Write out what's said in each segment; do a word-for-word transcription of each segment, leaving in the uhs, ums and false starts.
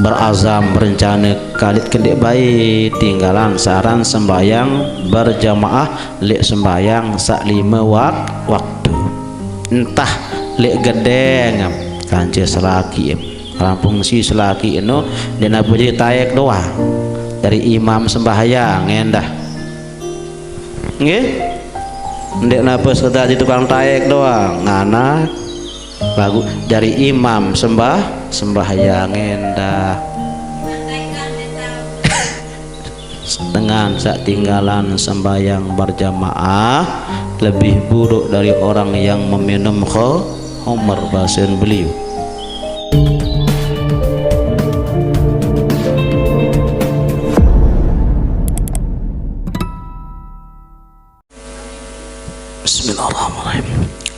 berazam, berencana, kalit kendik bae tinggalan searan sembahyang berjamaah, lek sembahyang sak lime wak-, waktu. Entah lek gedeng kance selaki, rampung si selaki eno, ndeq nape jadi taek doang. Dari imam sembahyang endah. Nggih? Ndeq nape sekedar jadi tukang taek doang, nganak lagu dari imam sembah-, sembahyang endah. Dengan sak tinggalan sembahyang berjamaah lebih buruk dari orang yang meminum kho-, khomer, basen beliau. Bismillahirrahmanirrahim.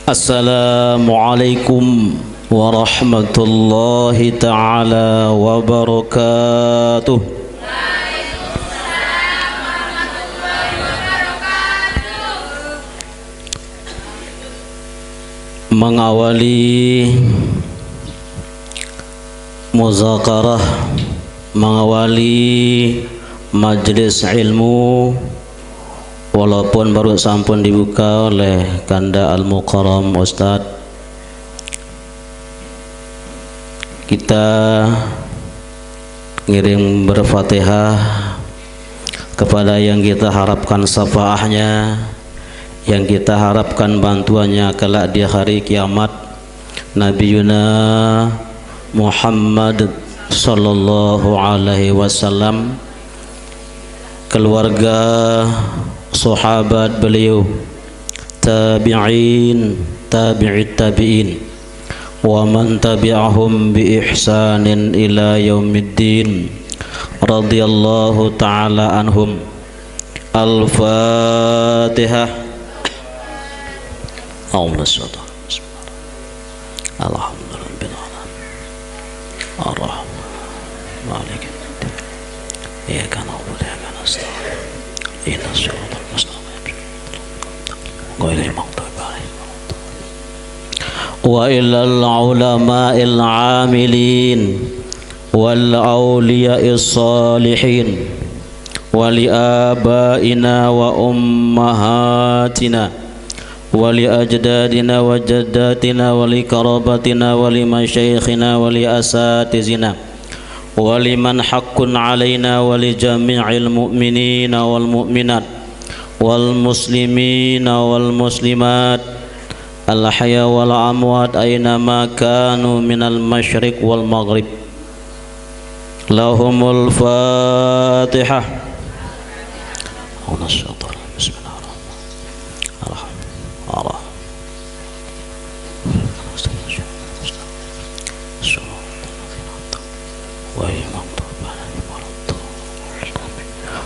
Assalamualaikum warahmatullahi taala wabarakatuh. Mengawali muzakarah, mengawali majlis ilmu, walaupun baru sampun dibuka oleh Kanda Al-Mukarram Ustaz, kita ngiring berfatihah kepada yang kita harapkan syafaahnya, yang kita harapkan bantuannya kelak di hari kiamat, Nabiyuna Muhammad sallallahu alaihi wasallam, keluarga, sahabat beliau, tabi'in, tabi'it tabi'in, wa man tabi'ahum bi ihsanin ila yaumiddin, radhiyallahu ta'ala anhum. Al-Fatihah. Allahumma shalli. Alhamdulillah. Ar-Rahman. Malik yaumiddin. Iyyaka na'budu wa iyyaka nasta'in. Ihdinas siratal mustaqim. Ghairil maghdubi alaihim waladdallin. Wa ilal ulama'il amilin wal awliya'is salihin wa li abaina wa ummahatina wa li ajdadina wa jaddatina wa li karabatina wa li masyaikhina wa li asatizina wa liman haqqun alaina wa li jami'il mu'minina wal mu'minat wal muslimina wal muslimat al ahya wal amwat aina ma kanu minal masyriq wal maghrib. Lahumul Fatihah. Allahumma shalli ala Muhammad. Alhamdulillah.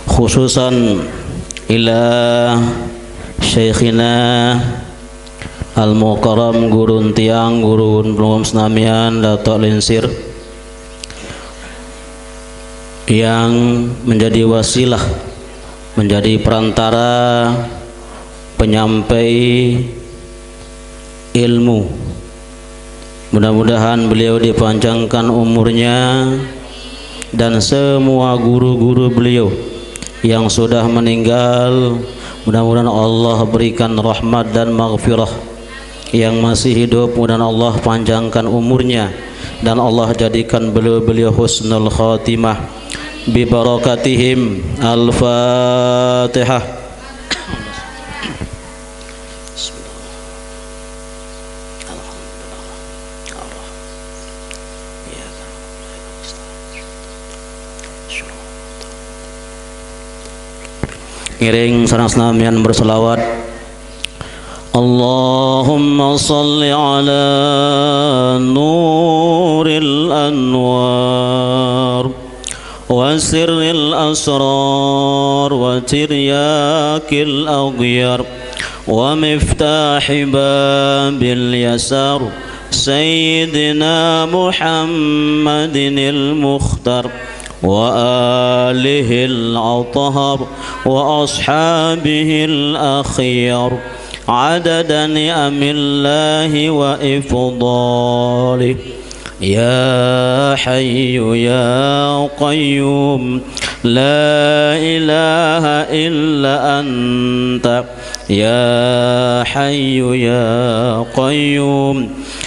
Khususan ila Syaikhina Al-Mukarram, gurun tiang, gurun pelungguh senamian, Datuk Linsir, yang menjadi wasilah, menjadi perantara penyampai ilmu. Mudah-mudahan beliau dipanjangkan umurnya dan semua guru-guru beliau yang sudah meninggal, mudah-mudahan Allah berikan rahmat dan maghfirah. Yang masih hidup, mudahan Allah panjangkan umurnya dan Allah jadikan beliau-beliau husnul khatimah. Bi barakatihim. Al-Fatihah. Ngiring sareng senamian berselawat. Allahumma shalli ala nuril anwar wa sirril asrar wa tiryakil aghyar wa miftahi babil yasar, Sayyidina Muhammadinil Mukhtar wa alihil athhar wa ashabihil akhyar, adada ni'amillahi wa ifdalih. يا حي يا قيوم، لا إله إلا أنت. يا حي يا قيوم،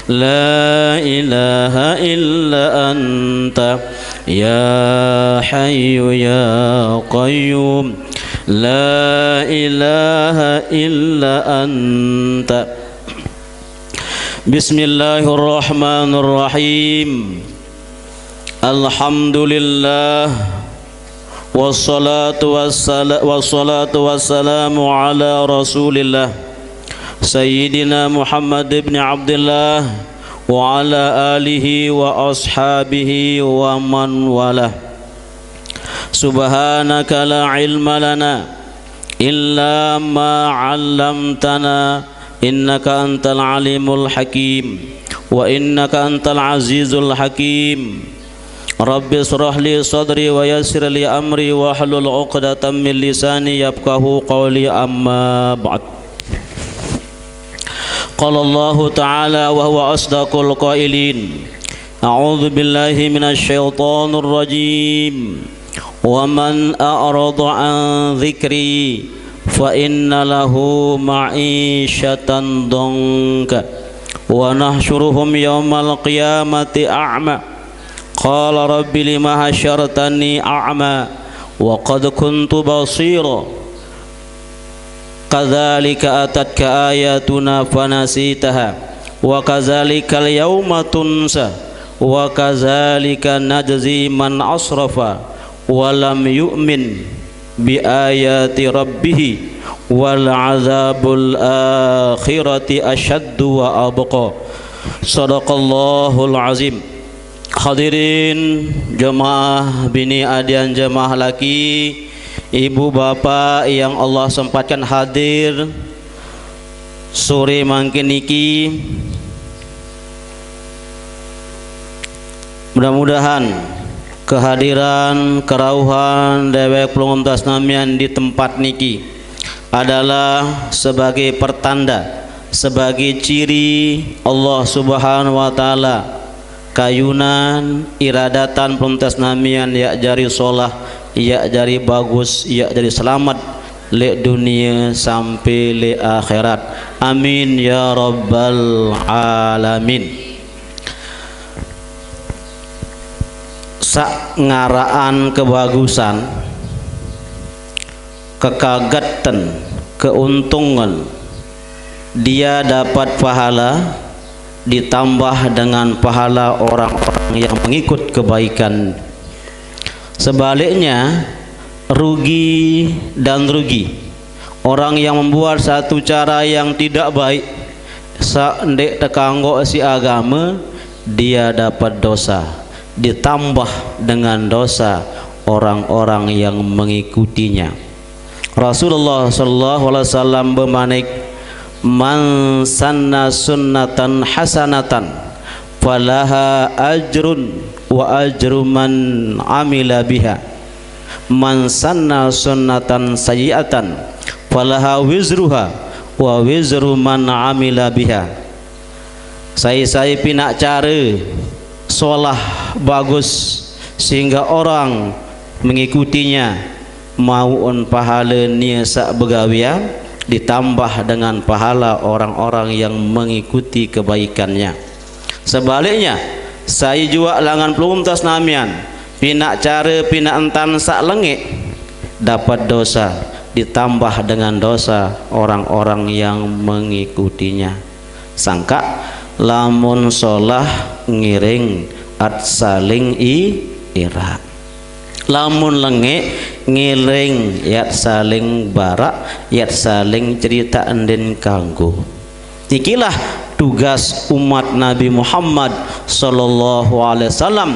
لا إله إلا أنت. يا حي يا قيوم، لا إله إلا أنت. بسم الله الرحمن الرحيم. الحمد لله، والصلاة والسلا-، والصلاة والسلام على رسول الله، سيدنا محمد بن عبد الله، وعلى آله وأصحابه ومن والاه. سبحانك لا علم لنا إلا ما علمتنا، إنك أنت العليم الحكيم، وإنك أنت العزيز الحكيم. رب اشرح لي صدري ويسر لي أمري واحلل عقدة من لساني يفقهوا قولي. أما بعد. قال الله تعالى وهو أصدق القائلين: أعوذ بالله من الشيطان الرجيم. ومن أعرض عن ذكري فإن له معيشة ضنكا ونحشره يوم القيامة أعمى. قال رب لم حشرتني أعمى وقد كنت بصيرا. كذلك أتتك آياتنا فنسيتها وكذلك اليوم تنسى وكذلك نجزي من أسرف ولم يؤمن بآيات ربه ولعذاب الآخرة أشد وأبقى. صدق الله العظيم. Hadirin jemaah bini adian jemaah laki, ibu bapak yang Allah sempatkan hadir sore mangkin niki, mudah-mudahan kehadiran kerauhan dewek pelungguh senamian di tempat niki adalah sebagai pertanda, sebagai ciri Allah Subhanahu wa Ta'ala kayunan iradatan pelungguh senamian yak jari solah, yak jari bagus, yak jari selamat lek dunia sampai lek akhirat. Amin ya rabbal alamin. Sak ngaraan kebagusan, kekageten, keuntungan, dia dapat pahala ditambah dengan pahala orang-orang yang mengikut kebaikan. Sebaliknya, rugi dan rugi orang yang membuat satu cara yang tidak baik, sak ndek tekanggo si agama, dia dapat dosa ditambah dengan dosa orang-orang yang mengikutinya. Rasulullah sallallahu alaihi wasallam bemanik, "Man sanna sunnatan hasanatan falaha ajrun wa ajru man amila biha. Man sanna sunnatan sayyi'atan falaha wizruha wa wizru man amila biha." Sai-sai pinak cara solah bagus sehingga orang mengikutinya, mauun pahala nia sak begawian ditambah dengan pahala orang-orang yang mengikuti kebaikannya. Sebaliknya, sai juak langan pelungguh senamian pinak cara pinak entan sak lengek, dapat dosa ditambah dengan dosa orang-orang yang mengikutinya. Sangkak, lamun solah ngiring at saling i irak. Lamun lengek ngiring yat saling barak, yat saling cerita endin kanggo. Ikilah tugas umat Nabi Muhammad sallallahu alaihi wasallam.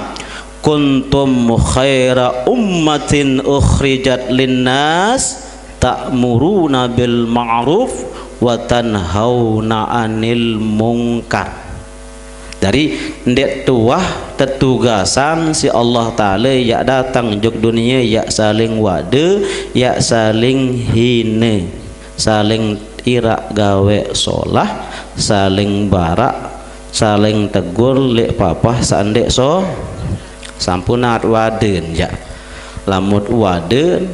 "Kuntum khaira ummatin ukhrijat linnas, ta'muruna bil ma'ruf wa tanhauna 'anil munkar." Dari ndek tuah tetugasan si Allah Ta'ala yak datang juk dunia yak saling wade, yak saling hina, saling irak gawe solah, saling barak Saling tegur leq papah saq ndeq so, sampunat waden, jaq. Lamun waden,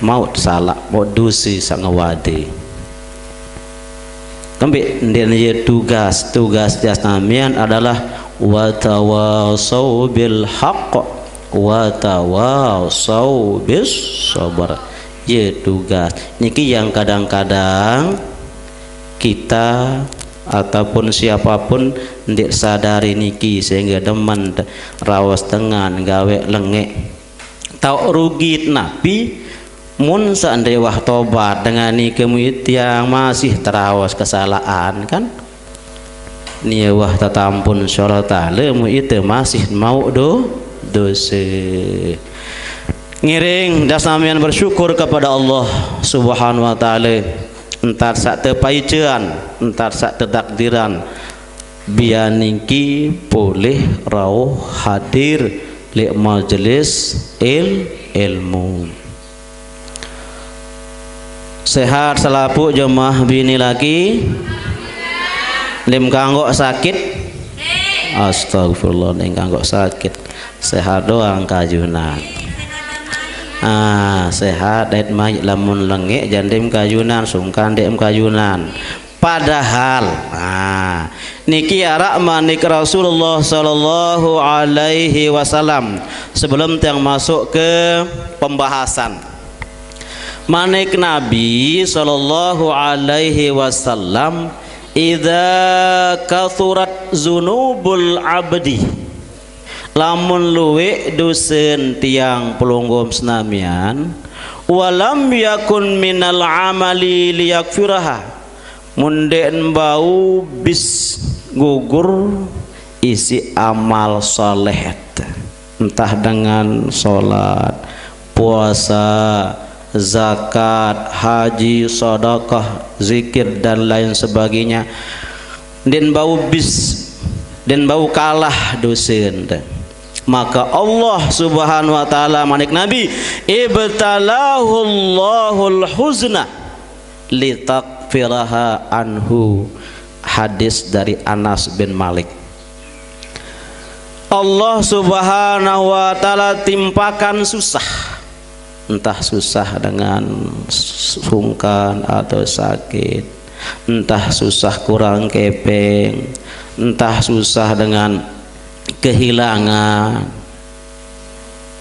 maut salaq, maut dose saq ngewade. Kembeq ndeqne ye tugas, tugas tiang senamian adalah watawasau bil haq, watawasau bis sabar. Ye tugas. Niki yang kadang-kadang kita ataupun siapapun ndeq sadari niki sehingga demen raos dengan gaweq lengeq. Taoq rugi napi mun saq ndeq wah tobat dengan nike muit tiang masih teraos kesalaqan, kan? Nie wah tetampun siq Allah Taala muit ite masih mauq do-, dose. Ngiring das namian bersyukur kepada Allah Subhanahu wa Taala. Entar saq tepaicean, entar saq tetakdiran, bian niki polih rauh hadir leq majelis il-, ilmu. Sehat selapuq jemaah bini laki? Ndeqm kanggoq sakit? Astagfirullah, ndeqm kanggoq sakit. Sehat doang kayunan. Ah, sehat dait maiq, lamun lengeq jaq ndeqm kayunan, sungkan ndeqm kayunan. Padahal, nah, niki araq manik Rasulullah sallallahu alaihi wasallam. Sebelum tiang masuk ke pembahasan, manik Nabi sallallahu alaihi wasallam, "Idza kathurat zunubul abdi," lamun lueq dosen tiang pelungguh senamian, "walam yakun minal amali liyagfiraha," mun ndeqn bau bis gugur isiq amal soleh, entah dengan solat, puasa, zakat, haji, sedekah, zikir, dan lain sebagainya, ndeqn bau bis, ndeqn bau kalah dosen. Maka Allah Subhanahu wa Taala, manik Nabi, "Ibtalahullahu al-huzna litakfiraha anhu." Hadis dari Anas bin Malik. Allah Subhanahu wa Taala timpakan susah, entah susah dengan sungkan atau sakit, entah susah kurang kepeng, entah susah dengan kehilangan,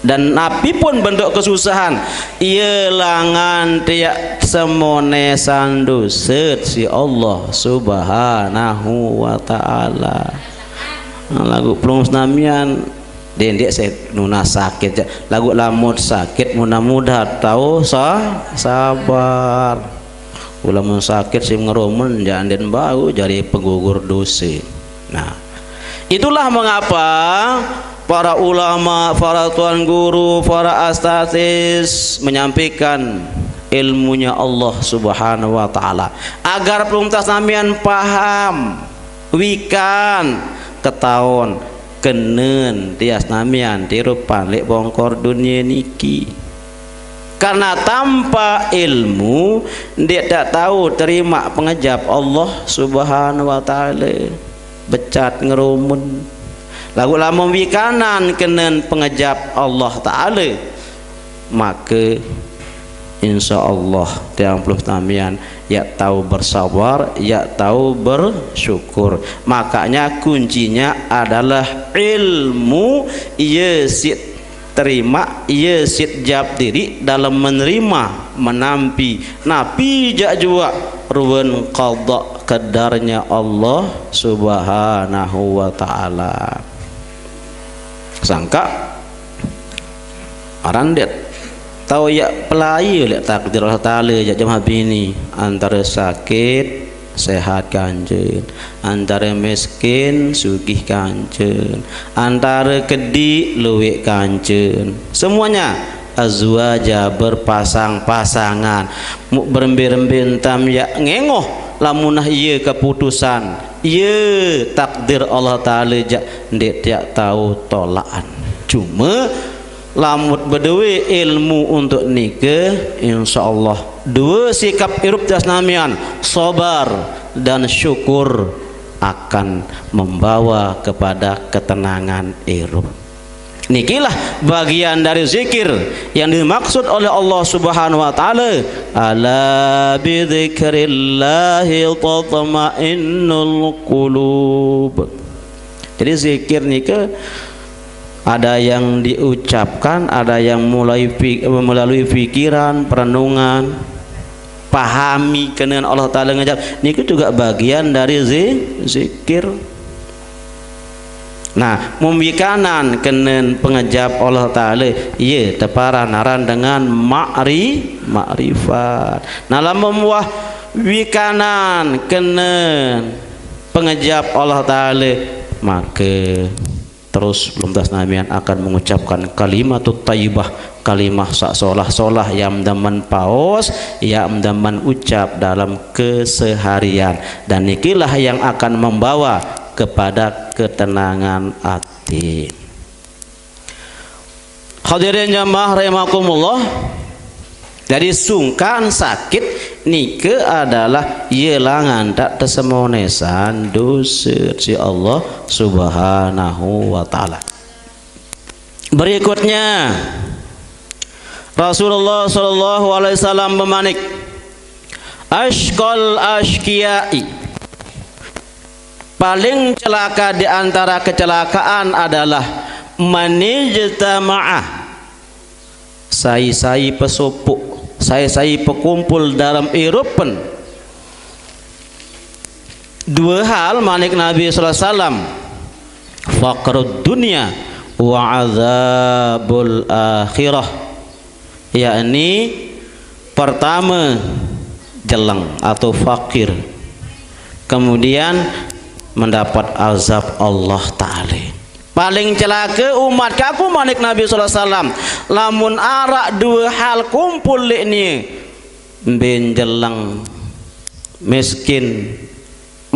dan napi pun bentuk kesusahan, ie langan tiaq semonesan doset siq Allah Subhanahu wa Taala. Nah, laguq pelungguh senamian, ndeq, ndeq sai nunas sakit jaq. Laguq lamun sakit, mudah-mudahan tao sa-, sabar. Lamun sakit siq ngerumen, jaq ndeqn bau jari penggugur dose. Nah, itulah mengapa para ulama, para tuan guru, para astatis menyampaikan ilmunya Allah Subhanahu wa Taala, agar pelungguh senamian paham, wikan, ketaon, kenen tiang senamian tirupan leq bongkor dunie niki. Karena tanpa ilmu, ndeq tao terimaq pengejap Allah Subhanahu wa Taala. Becat ngerumen. Laguq lamun wikanan kenen pengejap Allah Taala, make insya Allah tiang pelungguh senamian yaq tao bersabar, yaq tao bersyukur. Makanya kuncinya adalah ilmu, ie siq terimaq, ie siq jap diriq dalem menerima, menampi, napi jaq juaq ruen qada kedarnya Allah Subhanahu wa Taala. Sangkaq aran ndeq tao yaq pelaie leq takdir Allah Taala jaq jemaah bini, antare sakit, sehat kancen, antare miskin, sugih kancen, antare kediq, lueq kancen. Semuanya azwaja, berpasang-pasangan. Muq berembe-rembe entam yaq ngengoh, lamun nah ie keputusan, ie takdir Allah Taala jaq ndeq tiaq tao tolaqan. Cume lamun bedoe ilmu untuk nike, insya Allah due sikap irup tiang senamian, sabar dan syukur. akan membawa kepada ketenangan irup. Nikilah bagian dari zikir yang dimaksud oleh Allah Subhanahu wa taala, "Ala bidzikrillahi tatmainnul qulub." Jadi zikir nika ada yang diucapkan, ada yang mulai pi- melalui pikiran, perenungan, pahami kenaan Allah Ta'ala ngejap. Niku juga bagian dari zi- zikir. Nah, mun wikanan kenen pengejap Allah Ta'ala, ye teparan aran dengan makri makrifat. Nah, lamun wah wikanan kenen pengejap Allah Ta'ala, maka terus belum tas namian akan mengucapkan kalimatut thayyibah, kalimah sak solah-solah yang demen paos, yang demen ucap dalam keseharian. Dan nikilah yang akan membawa kepada ketenangan hati. Hadirin jamaah rahimakumullah. Jadi sungkan sakit nike adalah yelangan tak tesemonesan dosa si Allah Subhanahu wa taala. Berikutnya, Rasulullah sallallahu alaihi wasallam memanik, "Ashqal ashqiyai." Paling celaka di antara kecelakaan adalah manijtama'a, sai-sai pesupuk, sai-sai pekumpul dalam irupen. Dua hal manik Nabi sallallahu alaihi wasallam, faqrud dunya wa azabul akhirah, yakni pertama jeleng atau fakir, kemudian mendapat azab Allah Ta'ala. Paling celaka umat kaku manik Nabi sallallahu alaihi wasallam lamun arak dua hal kumpul lekni, mbin jeleng, miskin,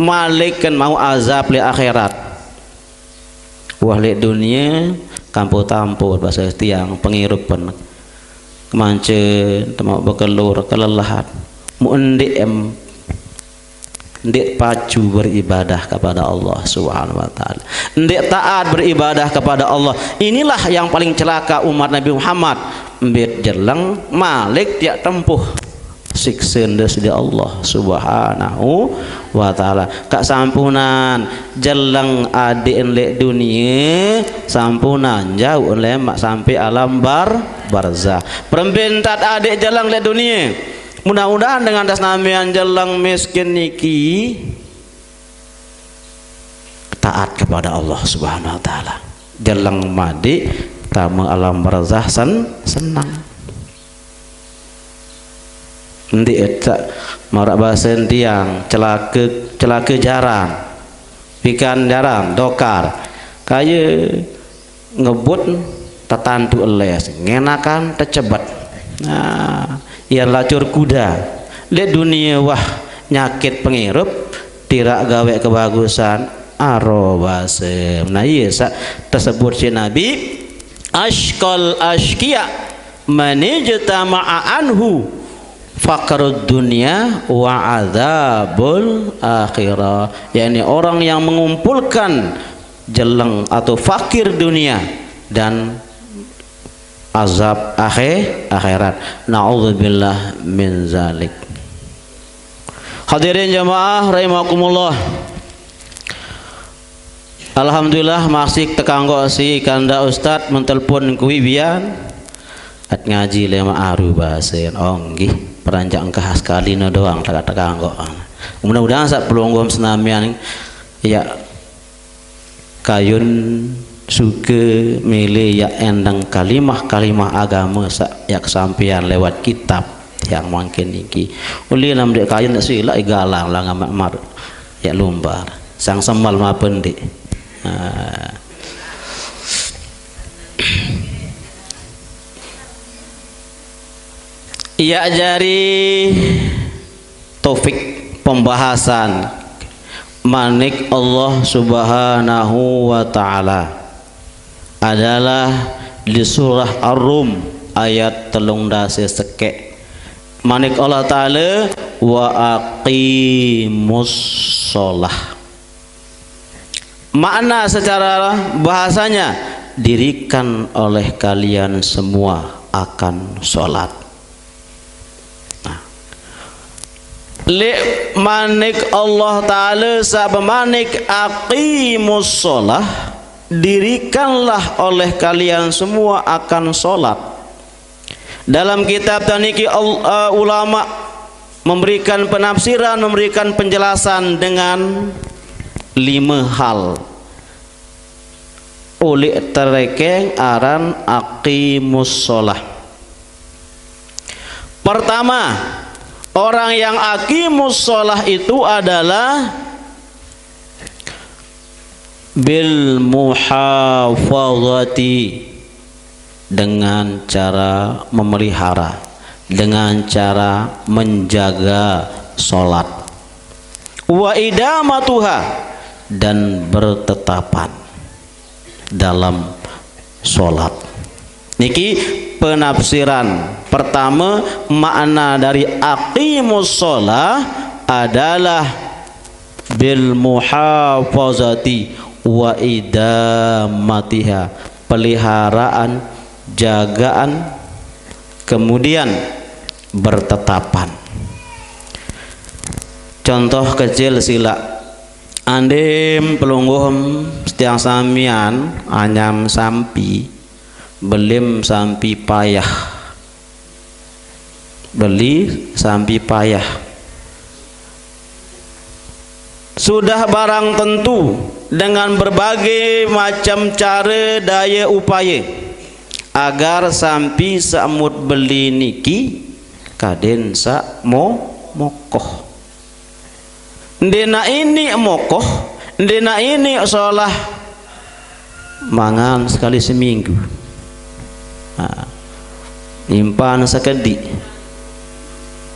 malikan mau azab le akhirat. Wah lek dunia kampuh-tampuh bahasa tiang pengirupan, kemancen temau bekelur kelelahan, mu endik em ndik pacu beribadah kepada Allah Subhanahu wa taala, ndik taat beribadah kepada Allah. Inilah yang paling celaka umat Nabi Muhammad. Mbit jeleng malik tiak tempuh siksa ndes di Allah Subhanahu wa taala. Kak sampunan jeleng adik lek dunia, sampunan jauh lek mak sampai alam bar barzah. Perembentat adik jeleng lek dunia. Mudah-mudahan dengan das namian jeleng miskin niki taat kepada Allah Subhanahu wa taala. Jeleng madi tama alam barzah sen senang. Ndik tak marak bahasa tiang celaka, celaka jaran, pikan jaran dokar, kaya ngebut tetantu les, ngenakan tecebet. Nah, yang lacur kuda. Lek dunia wah nyakit pengirup, tirak gawe kebagusan, aro basem. Nah, iya sak tersebut si Nabi, ashqal ashqiya manijtama'a anhu faqrud dunya wa azabul akhirah, yakni orang yang mengumpulkan jeleng atau fakir dunia dan azab akhir akhirat. Naudzubillah min zalik. Hadirin jamaah rahimakumullah. Alhamdulillah masih tekanggo si kanda ustad mentelepon kuibian. At ngaji lema aru basen onggih peranjak engkah sekali no doang tak tekanggo. Mudah-mudahan saat pelunggum senamian ya kayun suka milih ya endang kalimah-kalimah agama sak ya kesampian lewat kitab yang mungkin niki. Uli nam dek kayun nak sila igalang lang amat mar ya lumbar sang semal mapen dek. Ha. Iya jari topik pembahasan manik Allah Subhanahu wa taala adalah di surah Ar-Rum ayat telung dasa sekek. Manik Allah Ta'ala, "Wa aqimus sholah." Makna secara bahasanya, dirikan oleh kalian semua akan sholat. Nah, lek manik Allah Ta'ala sabab manik aqimus sholah, dirikanlah oleh kalian semua akan sholat. Dalam kitab taniki, eh, ulama memberikan penafsiran, memberikan penjelasan dengan lima hal. Ulik terekeng aran aqimus sholah. Pertama, orang yang aqimus sholah itu adalah bil muhafazati, dengan cara memelihara, dengan cara menjaga sholat, wa idamatuha, dan bertetapan dalam sholat. Niki penafsiran pertama, makna dari aqimus sholah adalah bil muhafazati wa idamatiha, peliharaan, jagaan, kemudian bertetapan. Contoh kecil sila, andim pelungguh tiang samian anyam sampi, belim sampi payah. Beli sampi payah. Sudah barang tentu dengan berbagai macam cara daya upaya agar sampi samut beli niki kadin sa mo mokoh. Ndena ini mokoh, ndena ini sholah, mangan sekali seminggu. Nah, nyimpan sekedi.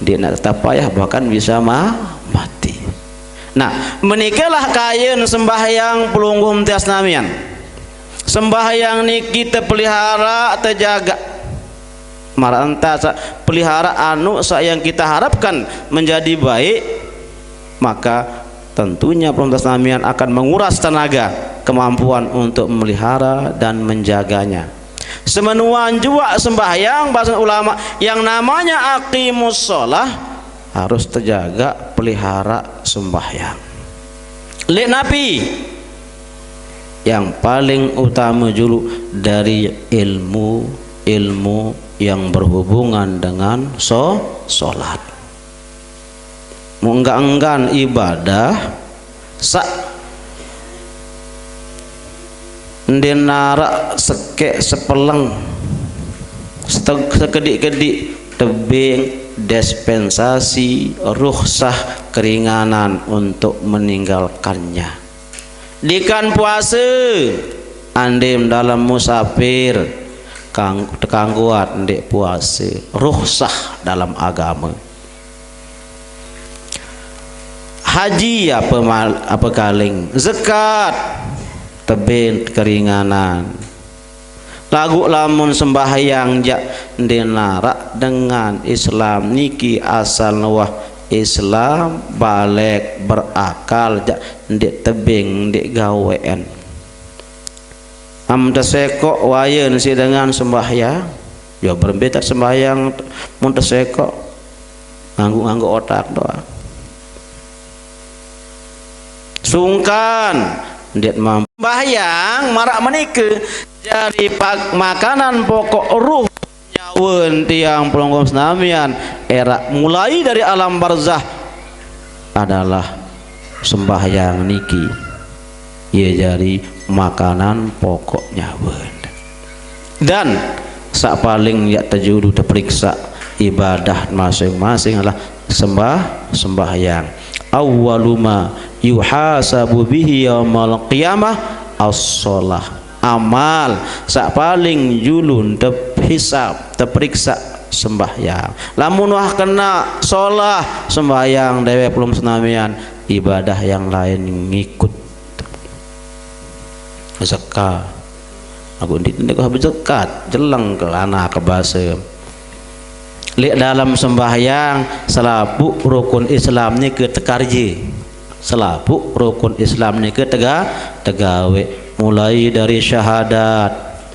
Dia nak tetap payah, bahkan bisa ma mati. Nah, menikalah kain sembahyang pelungguh tiang samian. Sembahyang niki tepelihara, tejaga. Maranta sa pelihara anu sa yang kita harapkan menjadi baik, maka tentunya pelungguh tiang samian akan menguras tenaga, kemampuan untuk memelihara dan menjaganya. Semenuan juga sembahyang, bahasa ulama, yang namanya aqimus sholah harus terjaga, pelihara sembahyang. Lek napi? Yang paling utama dulu dari ilmu, ilmu yang berhubungan dengan so, sholat. Mengga-enggan ibadah, sa ndin narak sekek sepeleng, sekedi-kedi tebing dispensasi, rukhsah, keringanan untuk meninggalkannya. Dikan puasa, andim dalam musafir, kang-, tekangguat ndik puasa, rukhsah dalam agama. Haji apa mal-, apa kaling, zakat, tebin keringanan. Lagu lamun sembahyang jak ndinarak dengan Islam niki asal nuah Islam, balek, berakal, jak ndik tebing, ndik gawean. Am tesekok wayen si dengan sembahyang, ya berembe tak sembahyang mun tesekok, nganggu-nganggu otak doang. Sungkan, ndik mampu sembahyang marak menike jari pak-, makanan pokok ruh nyawen tiang pelungguh senamian, erak mulai dari alam barzah adalah sembahyang niki. Ia jari makanan pokok nyawen. Dan sak paling yak tejulu teperiksa ibadah masing-masing adalah sembah, sembahyang. Awwalu ma yuhasabu bihi yaumal qiyamah as-shalah. Amal sak paling julun tehisab, teperiksa sembahyang. Lamun wah kena solah, sembahyang dewek pelungguh senamian, ibadah yang lain ngikut. Zakat. Aku ndik ndik wah bezakat, jeleng ke lana ke basa. Lek dalam sembahyang, selapuk rukun Islam nike tekarje. Selabuk rukun Islam niki tega-, tegawe, mulai dari syahadat,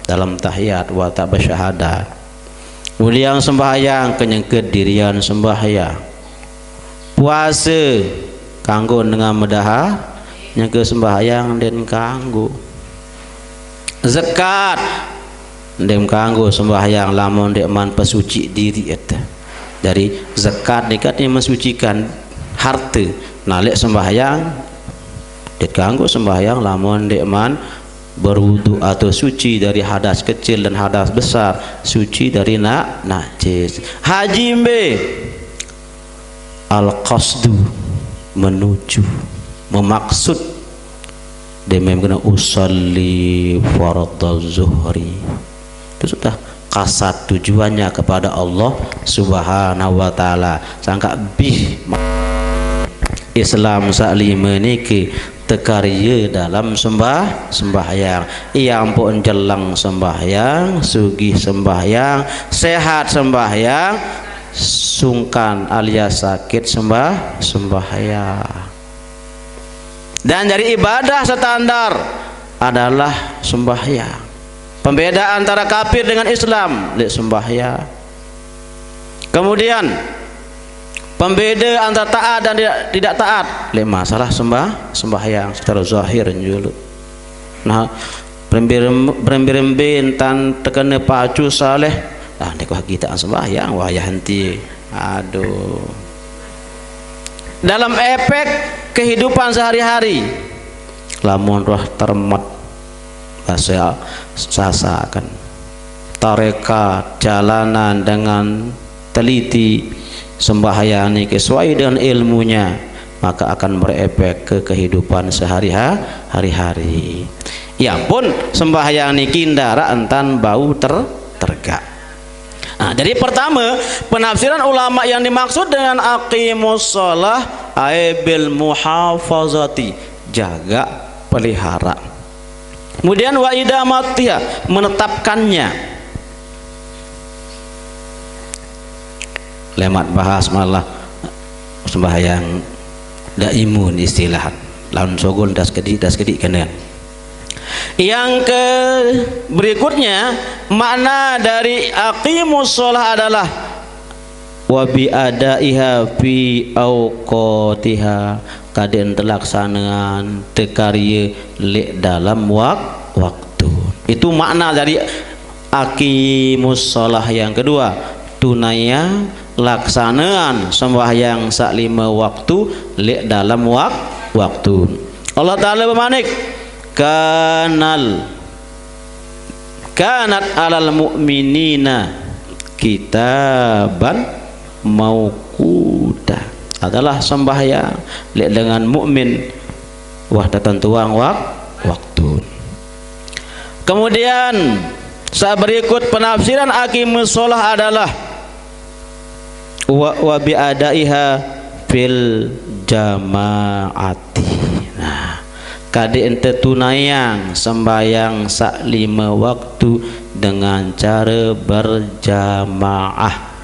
dalam tahiyat, wa tak bersyahadat. Uliang sembahyang, kenyengke dirian sembahyang. Puase, kanggo dengan medaha, nyengke sembahyang den kanggo. Zakat, den kanggo sembahyang lamun dek man pesuci diri eta. Dari zakat niki kan mensucikan harta. Nah, lek sembahyang, den kanggo sembahyang lamun dek man berwudu atau suci dari hadas kecil dan hadas besar, suci dari na-, najis. Haji mbe, al-qasdu, menuju, memaksud. Demi kena usalli fardhu zuhri. Itu sudah kasat tujuannya kepada Allah Subhanahu wa Ta'ala. Sangka bih Islam sak lima niki tekarya dalam sembah, sembahyang. Ia ampun jelang sembahyang, sugih sembahyang, sehat sembahyang, sungkan alias sakit sembah, sembahyang. Dan jadi ibadah standar adalah sembahyang. Pembeda antara kafir dengan Islam, lek sembahyang. Kemudian, pembeda antara taat dan tidak, tidak taat, lek masalah sembah, sembahyang secara zahir dulu. Nah, berembe-, berembe-rembe entan tekene pacu saleh, ah, dek wah kita sembahyang, wayah enti. Aduh. Dalam efek kehidupan sehari-hari, lamun roh termet, bahasa sasakan. Tarekat, jalanan dengan teliti, sembahyang niki sesuai dengan ilmunya, maka akan berefek ke kehidupan sehari-ha-, hari-hari. Ya pun, sembahyang niki ndara entan bau ter-, tergak. Nah, jadi pertama, penafsiran ulama yang dimaksud dengan aqimus shalah ay bil muhafazati, jaga, pelihara. Kemudian wa idamatiha, menetapkannya. Lemat bahas malah sembahyang daimun istilah. Lawan sogol das kedi, das kedi kena. Yang ke berikutnya, makna dari aqimus shalah adalah wa bi adaiha fi auqatiha, kaden telaksanaan tekarya lek dalam wak-, waktu. Itu makna dari aqimus shalah yang kedua, tunaian, laksanaan sembahyang sak lima waktu lek dalam wak-, waktu. Allah Ta'ala bermanik, kanal, kanat alal mu'minina kitaban mauquta, adalah sembahyang lek dengan mukmin wah tertentuang wak-, waktu. Kemudian, saat berikut penafsiran aqimus shalah adalah wa, wa bi adaiha fil jamaati. Nah, kade ente tunaiang sembahyang sak lima waktu dengan cara berjamaah.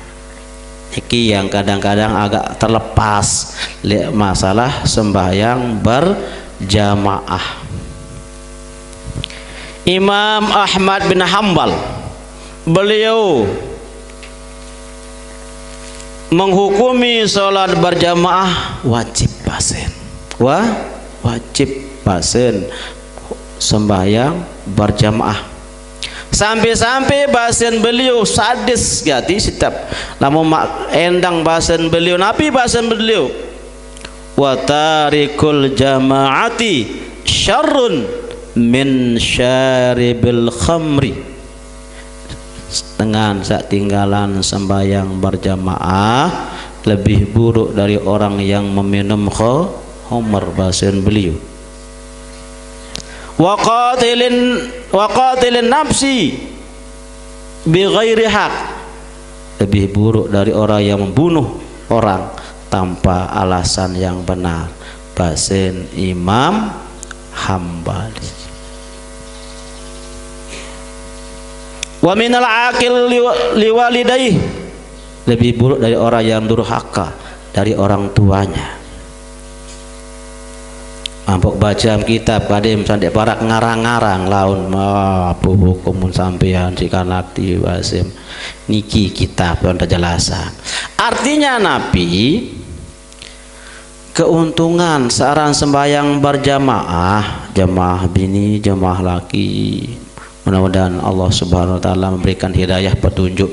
Iki yang kadang-kadang agak terlepas lek masalah sembahyang berjamaah. Imam Ahmad bin Hambal, beliau menghukumi sholat berjamaah wajib basen. Wah, wajib basen sembahyang berjamaah. Sampai-sampai basen beliau sadis gati setiap lama mak endang basen beliau, napi basen beliau? Wa tarikul jamaati syarrun min syaribil khamri. Dengan sak tinggalan sembahyang berjamaah lebih buruk dari orang yang meminum kho-, khamar, basen beliau. Wa qatilin, wa qatilin nafsi bi ghairi haq. Lebih buruk dari orang yang membunuh orang tanpa alasan yang benar, basen Imam Hambali. Wa minal aqil liwa-, liwalidayh, lebih buruk dari orang yang durhaka dari orang tuanya. Ampok bacem kitab kadem sandeq parak ngarang-ngarang laun, "Ape hukum mun sampean siq kanak tiwe basem?" Niki kitab laun tejelasan. Artinya napi? Keuntungan searan sembahyang berjamaah, jemaah bini, jemaah laki. Mudah-mudahan Allah Subhanahu wa Taala memberikan hidayah petunjuk.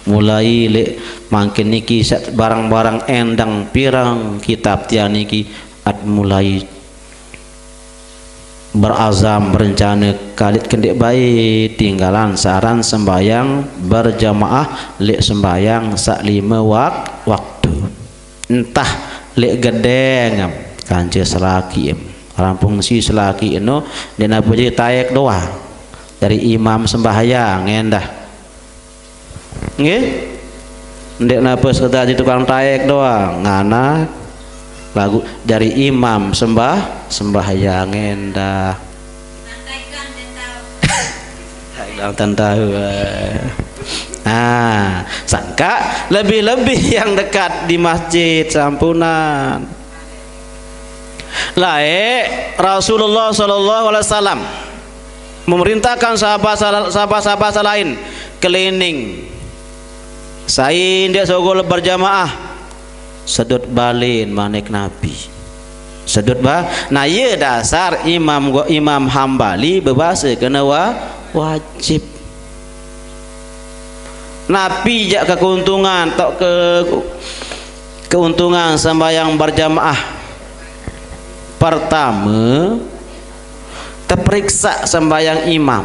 Mulai leq mangkin niki saq barang-barang endeng pireng kitab tiang niki at mulai berazam, berencane kalit kendeq bae tinggalan searan sembahyang berjamaah leq sembahyang saq lime wak-, waktu. Entah leq gedeng em, kance selakiq em. Rampung si selakiq eno, ndeq nape jari taek doang. Jari imam sembahyang endah. Nggih? Ndeq nape sekedar jadi tukang taek doang, nganak laguq jari imam sembah-, sembahyang endah. Dang tahu, eh. Ah, sangkaq lebih-lebih yang dekat di masjid, sampunan. Laeq Rasulullah sallallahu alaihi wasallam memerintahkan sahabat-, sahabat-sahabat lain kelining. Sai ndeq sugul berjamaah, sedut balen, manik Nabi. Sedut ba-, nah, ie dasar Imam Go-, Imam Hambali bebase kene wa-, wajib. Napi jaq kekeuntungan, toq ke-, keuntungan sembahyang berjamaah? Pertame, teperiksa sembahyang imam.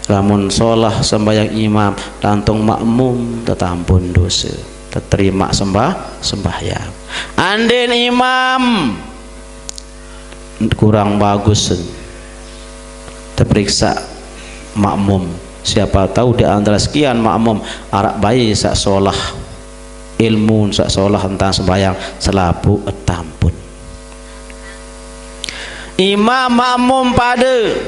Lamun solah sembahyang imam, lantung makmum tetampun dose, teterima sembah-, sembahyang. Andin imam kurang bagus, teperiksa makmum. Siapa tahu di antara sekian makmum araq bae saq solah ilmu, saq solah entan sembahyang, selapuq etampun. Imam makmum pade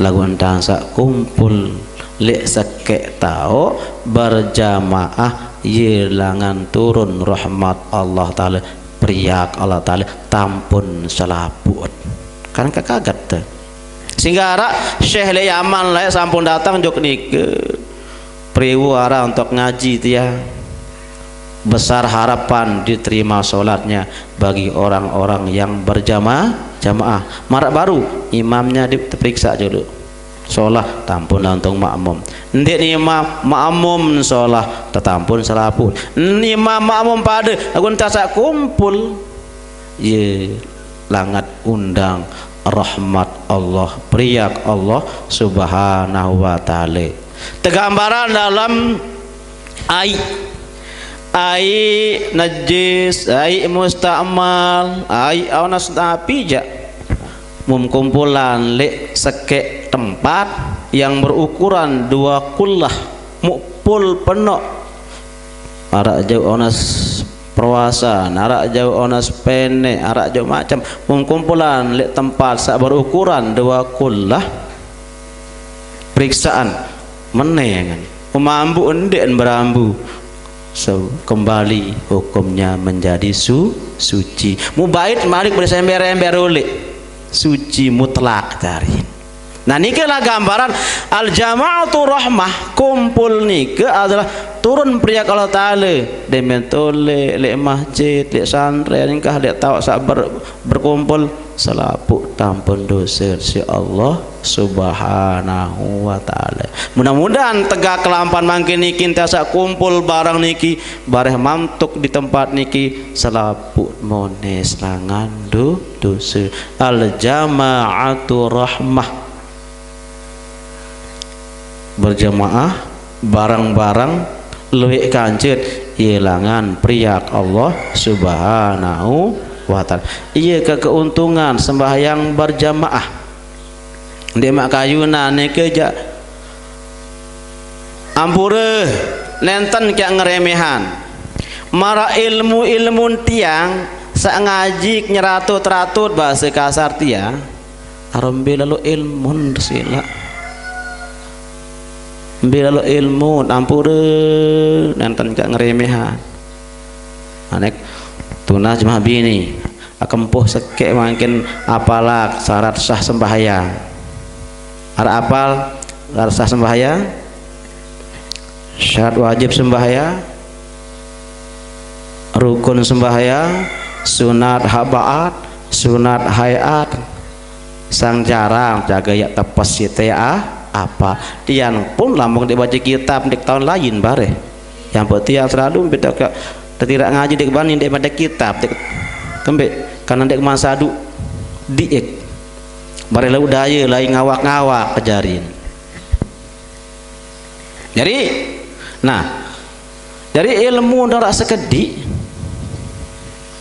laguq entan saq kumpul leq sekeq taoq berjamaah, ie langan turun rahmat Allah Taala, periak Allah Taala, tampun selapuq. Kan kaget te. Sehingga araq syekh leq Yaman laeq sampun dateng jok nike. Periwu araq untuk ngaji tiang. Besar harapan diterima sholatnya bagi orang-orang yang berjamaah, jamaah. Maraq baru imamnya di-, teperiksa julu. Solah, tampun lantung makmum. Ndeq ni imam, makmum solah, tetampun selapuq. Ni imam makmum pade, laguq entan saq kumpul. Ye langat undang rahmat Allah, periak Allah Subhanahu wa Ta'ala. Tegambaran dalem aiq. Aiq najis, aiq musta'mal, aiq onas napi jaq. Mum kumpulan leq sekeq tempat yang berukuran dua kullah, muq pul penoq. Araq jauq onas perwasan, araq jauq onas peneq, araq jauq macem. Mum kumpulan leq tempat saq berukuran dua kullah, periksaan menengan. Umambu ndeq berambu. So, kembali hukumnya menjadi su-, suci. Mubait malik beresember-ember uleq. Suci mutlak jari. Nah, nike lah gambaran al-jama'atu rahmah, kumpul nike adalah turun periak Allah Taala. Demen tole, leq masjid, leq santren, engkah leq taoq saq ber-, berkumpul, selapuq tampun dose siq Allah Subhanahu wa Ta'ala. Mudah-mudahan tegak kelampan mangkin niki, entan saq kumpul bareng niki, bareh mantuk di tempat niki, selapuq mones langan do-, dose. Al-jama'atu rahmah. Berjamaah, bareng-bareng, lueq kancut, ie langan periak Allah Subhanahu wa Ta'ala. Ie ke keuntungan sembahyang berjamaah. Ndeq maq kayunan nike jaq. Ampure, nenten kiaq ngeremehan. Maraq ilmu-ilmun tiang saq ngaji nyeratut-ratut, base kasar tiang. Aroq mbe lalo ilmun silaq. Mbe lalo ilmun, ampure, nenten kiaq ngeremehan. Aneq, Tunas jemaah bini, akempuh sekeq mangkin apalak syarat sah sembahyang. Araq apal syarat sah sembahyang? Syarat wajib sembahyang, rukun sembahyang, sunat habaat, sunat hayat, sang jarang jage yaq tepes site ah, apa. Tiang pun lamun ndeq bace kitab ndeq taun lain bareh. Yang penting tiang selalu beda ke tetiraq ngaji ndeq bani ndeq mace kitab ndeq kembeq karena ndeq keman sadu diik. Bareh lauq daye lain ngawak-ngawak kejarin. Jadi, nah, jadi ilmu ndaraq sekediq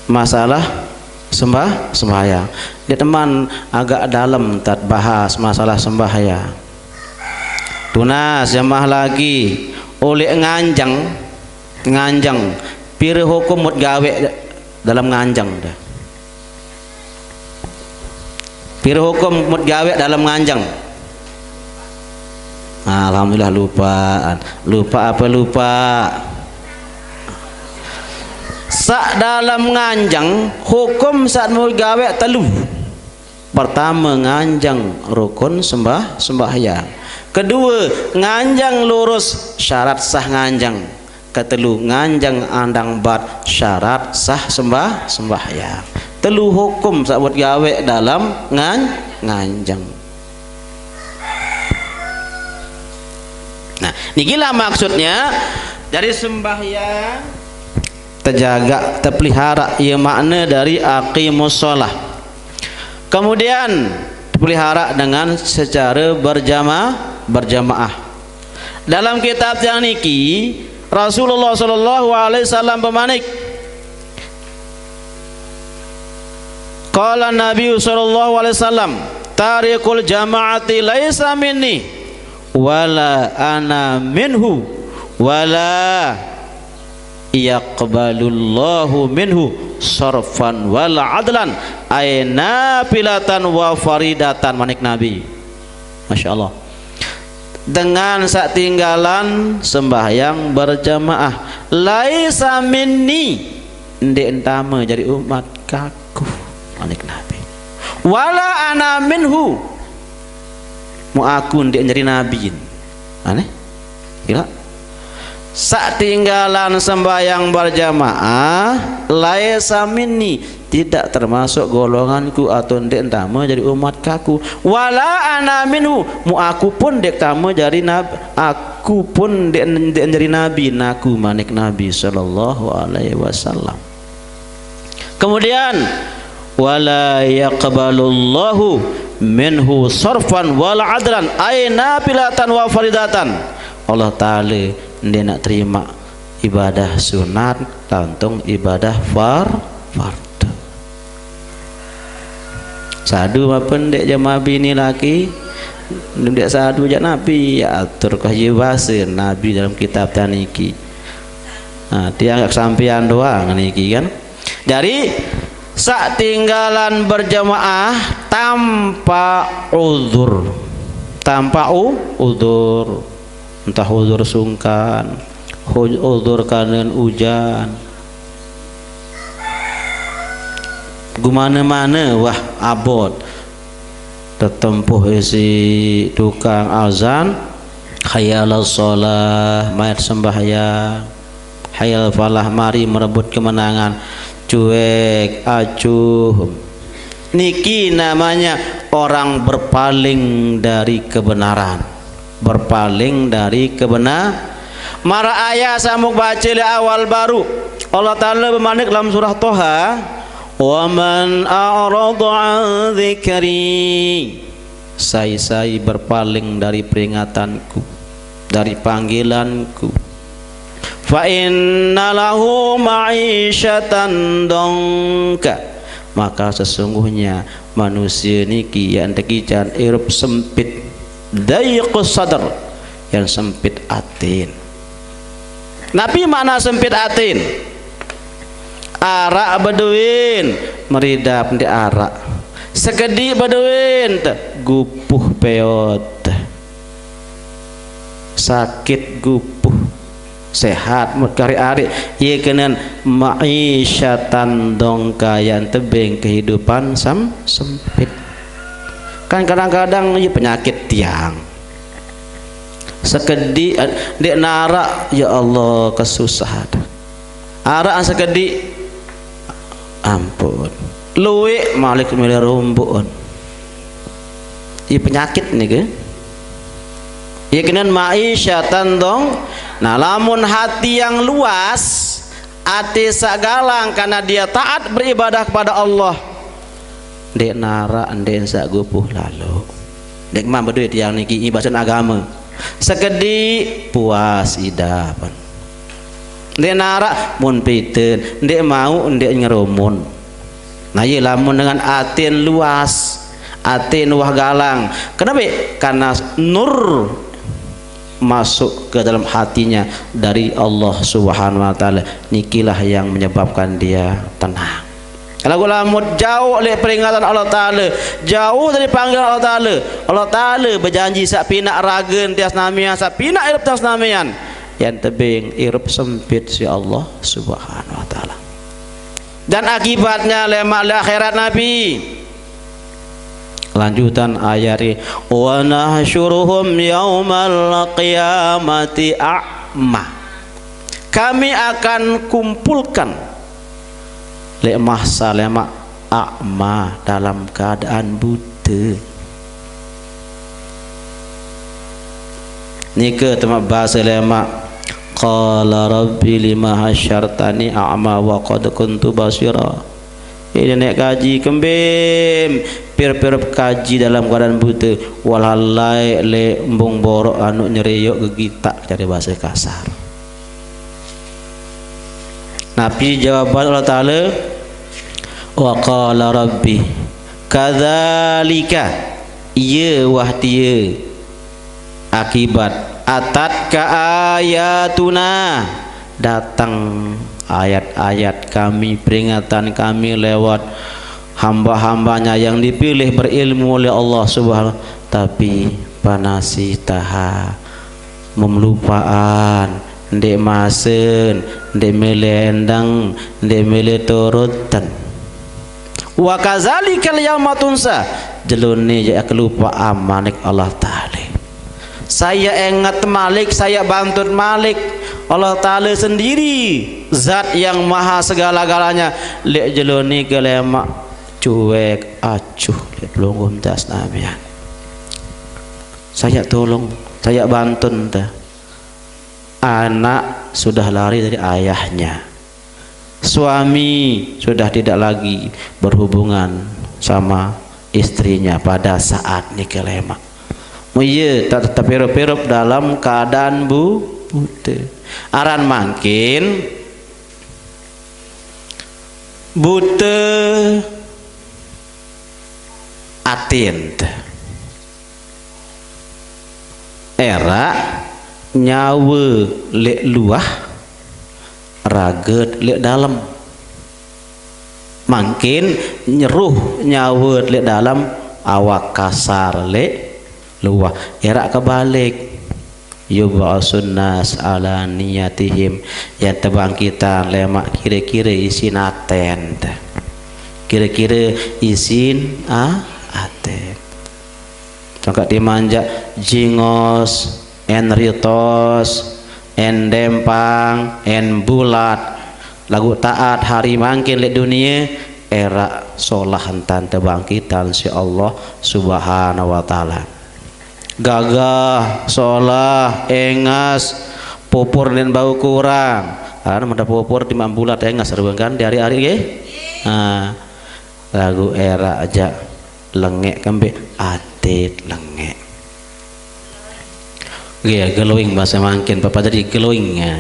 masalah sembah sembahyang. Ndeq teman agak dalem tat bahas masalah sembahyang. Tunas jemaah laki, uleq nganjeng, nganjeng. Pire hukum mut gaweq dalem nganjeng dah? Pire hukum mut gaweq dalem nganjeng? Alhamdulillah, lupaan. Lupa apa lupa? Saq dalem nganjeng, hukum saq mut gaweq telu. Pertame, nganjeng rukun sembah sembahyang. Kedue, nganjeng lurus syarat sah nganjeng. Ketelu, nganjeng andang bat syarat sah sembah sembahyang. Telu hukum saq mut gaweq dalem ngan nganjeng. Nah, nikilah maksudnya dari sembahyang tejagaq, tepelihara, ie makne dari aqimus shalah. Kemudian tepelihara dengan secare berjama-, berjamaah. Dalam kitab tiang niki, Rasulullah sallallahu alaihi wasallam bemanik, qala Nabi sallallahu alaihi wasallam, "Tarikul jama'ati laisa minni, wala ana minhu, wala yaqbalullahu minhu sarfan wala adlan, ay nafilatan wa faridatan," manik Nabi. Masya Allah. Dengan saq tinggalan sembahyang berjamaah, laisa minni, ndeq tame jari umat kaku, manik Nabi. Wala ana minhu, mu aku ndeq jari nabi. Aneh. Kira? Saq tinggalan sembahyang berjamaah, laisa minni, tidak termasuk golonganku atau ndeq tame jari umat kaku. Wala ana minhu, mu aku pun ndeq tame jari nab-, aku pun ndeq, ndeq jari nabi, naku, manik Nabi sallallahu alaihi wasallam. Kemudian, wala yaqbalullahu minhu sarfan wala adlan, ay nafilatan wa faridatan. Allah Taala ndeq naq terimaq ibadah sunat, tantung ibadah far-, fardu. Sadu mapen ndeq jemaah bini laki, ndeq sadu jaq Nabi, ya atur kah ye base Nabi dalam kitab taniki. Nah, tiang kesampean doang niki kan. Jari, saq tinggalan berjamaah tanpa uzur. Tanpa u-, uzur. Entah uzur sungkan, hu-, uzur kanen ujan. Gumane-mane, wah, abot. Tetempuh isiq tukang azan, hayya 'alas shalah, mait sembahyang, hayya 'alal falah, mari merebut kemenangan. Cuek, acuh. Niki namanya orang berpaling dari kebenaran. Berpaling dari kebenar-, maraq ayat saq muk bace leq awal baruq. Allah Taala bemanik dalam surah Toha, "Wa man a'rada an dzikri," sai-sai berpaling dari peringatanku, dari panggilanku, "fa inna lahu ma'isyatan dhanka," maka sesungguhnya manusie niki yaq tekican irup sempit, daiqus sadr, yang sempit atin. Napi makna sempit atin? Araq bedoin, meridap ndeq araq. Sekediq bedoin, te-, gupuh peot. Sakit gupuh. Sehat, mut kari ari, ye kenen ma'isyatan dongka, yang tebeng kehidupan sem-, sempit. Kan kadang-kadang ye penyakit tiang. Sekedi, eh, dek narak, ya Allah, kesusahan. Arak sekedi, ampun. Luik malik milih rumbun. Ye penyakit niki. Ye kenen ma'isyatan dong. Nah, lamun hati yang luas, ati sak galang karena dia taat beribadah kepada Allah. Ndek narak, ndek sak gupuh lalu. Ndek mam beduit tiang niki ibasan agama. Sekedi puas idapan. Ndek narak mun piten, ndek mau, ndek ngerumun. Nah, ye lamun dengan atin luas, atin wah galang. Kenapa? Karena nur masuk ke dalam hatinya dari Allah Subhanahu wa Ta'ala. Nikilah yang menyebabkan dia tenang. Kalau lamun jauh oleh peringatan Allah Ta'ala, jauh dari panggilan Allah Ta'ala, Allah Ta'ala berjanji sak pinak ragen tiang senamian, sak pinak irup tiang senamian. Yang tebeng irup sempit si Allah Subhanahu wa Ta'ala. Dan akibatnya lemak le akhirat Nabi. Lanjutan ayat ini, "Wa nahsyuruhum yaumal qiyamati a'ma." Kami akan kumpulkan lek mahsa lemak a'ma, dalam keadaan buta. Nike temak bahasa lemak, "Qala rabbi lima hasyartani a'ma wa qad kuntu basira." Ini nek kaji kembem, pir-pir kaji dalam keadaan buta, walalai le embung borok anu nyeriok gegitak, cari bahasa kasar. Napi jawaban Allah Ta'ala? "Wa qala rabbi, kadzalika," iye wah tiye akibat, "atatka ayatuna," datang ayat-ayat kami, peringatan kami lewat hamba-hambanya yang dipilih berilmu oleh Allah Subhanahu, tapi panasitaha, memelupaan, ndek masen, ndek mele endang, ndek mele turutan. Wa kazalikal yauma tunsa, jelone ya kelupa amanik Allah Ta'ala. Saya ingat malik, saya bantut malik. Allah Ta'ala sendiri, zat yang maha segala-galanya. Lek jelone ke lemak, cuek, acuh, lek pelungguh das namian. Saya tolong, saya bantun ta. Anak sudah lari dari ayahnya. Suami sudah tidak lagi berhubungan sama istrinya pada saat nike lemak. Muye tak tetap hirup-hirup dalam keadaan bu-, buta. Aran mangkin buta atin. Era nyawa lek luah, raget lek dalam. Mangkin nyeruh nyawa lek dalam, awak kasar lek luah. Era kebalik. Yub'asun nas ala niyatihim. Yang tebangkitan lemak kira-kira isin aten. Kira-kira isin, ah, aten. Tongkat dimanjak jingos, en ritos, en dempang, en bulat. Lagu taat hari mangkin lek dunia, era solah entan tebangkitan si Allah Subhanahu wa Ta'ala. Gagah, solah, engas, pupur nen bau kurang. Karena meda pupur di mambulat engas, ruang kan di hari-hari nggih. Nah, lagu era aja lengek kembe atit lengek. Nggih, glowing bahasa mangkin, Bapak tadi glowing. Ya.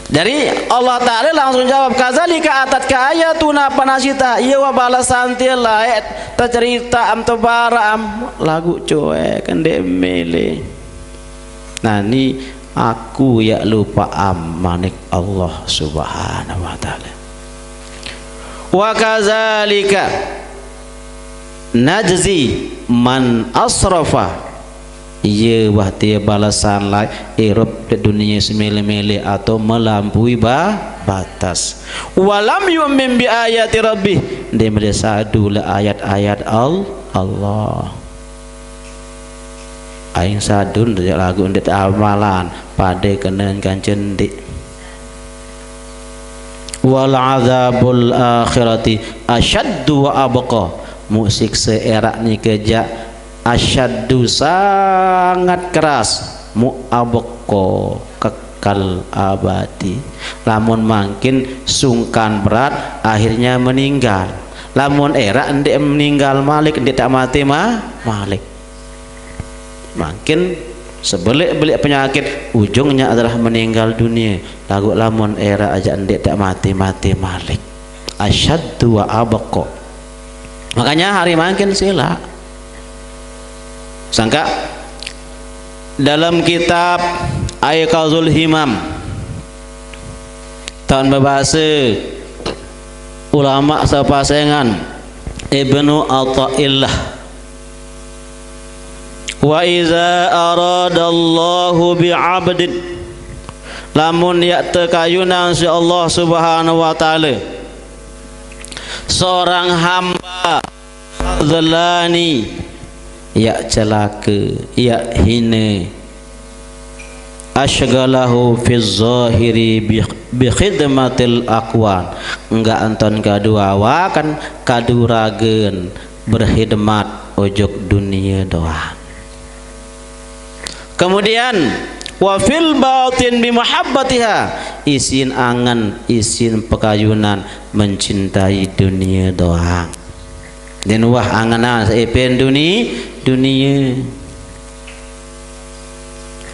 Jadi Allah Ta'ala langsung jawab, "Kazalika atatka ayatuna fanasita." Iya wa balasan tiye lae, ta cerita am, ta bara am, lagu cuek, ndek mele. Nah, ni aku ya lupa amanik Allah Subhanahu wa Ta'ala. Wa kazalika najzi man asrafa Iye wah tie balesan lae, irup di dunie semele-mele atau melampaui ba-, batas. Walam yu'min bi ayati rabbih, ndeq mele sadu leq ayat-ayat Al-, Allah. Aing sadun ndeq laguq ndeq amalan, pade kenen kance ndeq. Wal adzabul akhirati asyaddu wa abqa. Muq sikse eraq nike jaq asyaddu, sangat keras, muq abqa, kekal abadi. Lamun mangkin sungkan berat, akhirnya meninggal. Lamun eraq ndeq meninggal malik, ndeq taq mate ma-, malik. Mangkin sebeleq-beleq penyakit, ujungnya adalah meninggal dunie. Laguq lamun eraq ajaq ndeq taq mate-mate malik. Asyaddu wa abqa. Makanya hari mangkin silaq. Sangkaq dalam kitab Aiqazul Himam, taun bebase ulama sepasengan, Ibnu Athaillah, "Wa iza aradallahu bi'abdin," lamun yaq tekayunan siq Allah Subhanahu wa Ta'ala seorang hamba, khadzlani, yaq celake, yaq hine, asyghalahu fi zahiri bi, bi khidmatil aqwan, enggak enton kadu awaken, kadu ragen berkhidmat ojok dunie doang. Kemudian, wa fil batin bi mahabbatiha, isin angen, isin pekayunan mencintai dunie doang. Ndeqn wah angenan seepen duni-, dunie.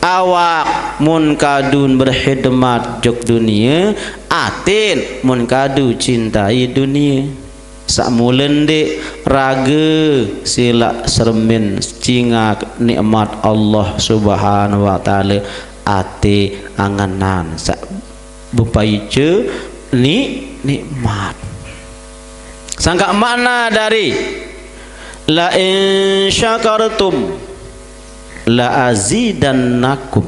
Awak mun kadun berkhidmat jok dunie, aten mun kadu cintai dunie. Saq mule ndeq, rage silaq seremin cingak nikmat Allah Subhanahu wa Ta'ala, ate angenan saq bepaice ni-, nikmat. Sangkaq makna dari la in syakartum la azidannakum.